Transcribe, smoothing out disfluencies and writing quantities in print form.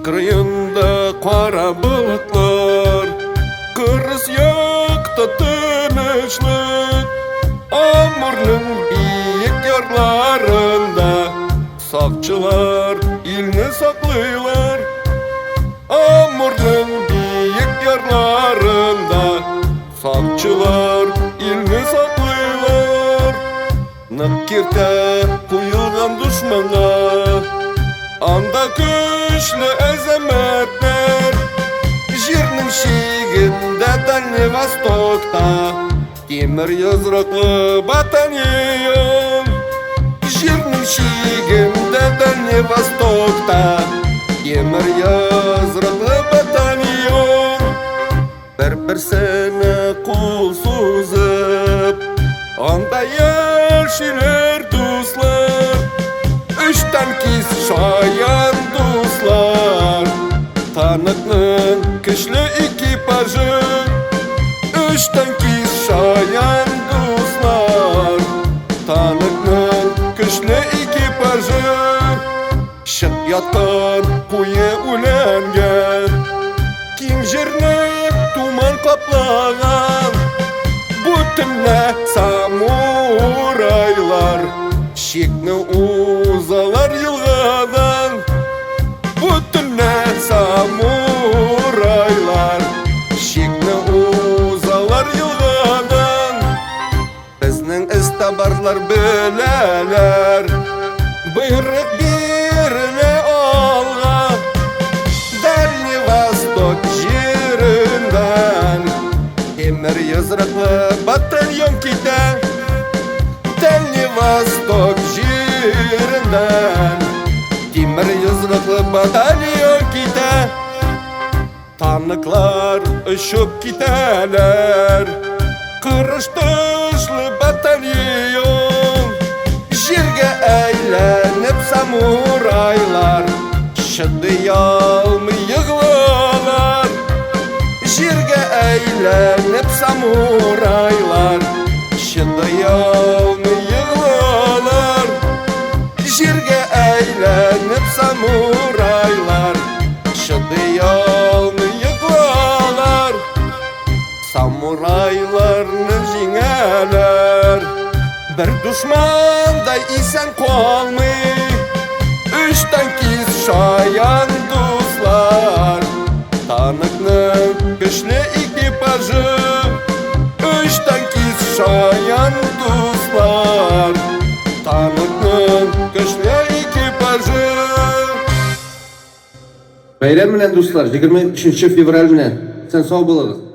Кырыенда кара болытлар, Кырыс якта тынычлык. Амурның биек ярларында Сакчылар илне саклыйлар. Амурның биек ярларында Сакчылар илне саклыйлар. Нык киртә куелган дошманга. Анда көчле әзәмәтләр. Җирнең чигендә Дальний Востокта тимер йозраклы батальон. Җирнең чигендә Дальний Востокта тимер йозраклы батальон. Бер-берсенә кул сузып, анда яшиләр дуслар. Өч танкист шаян дуслар, танкның көчле экипажы. Өч танкист шаян дуслар, танкның көчле экипажы. Чык яткан куе үләнгә Киң җирне туман каплаган. Бу төнлә самурайлар Чикне узалар елгадан. Бу төнлә самурайлар Чикне узалар елгадан. Безнең эзтабарлар беләләр, Боерык бирелә алга. Дальний Восток җиреннән Тимер йозраклы батальон китә. Дальний Восток җиреннән Тимер йозраклы батальон китә. Танклар очып китәләр, Кырыш тышлы батальон. Җиргә әйләнеп самурайлар Чыдый алмый егылалар. Җиргә әйләнеп самурайлар Чыдый алмый егылалар. Җиргә әйләнеп самурайлар Чыдый алмый егылалар. Самурайларны җиңәләр, Бер дошман да исән калмый. Өч танкист шаян дуслар, Танкның көчле экипажы. Өч танкист шаян дуслар, Танкның көчле экипажы. Бәйрәм белән, дуслар, 23 февраль белән. Исән сау булыгыз.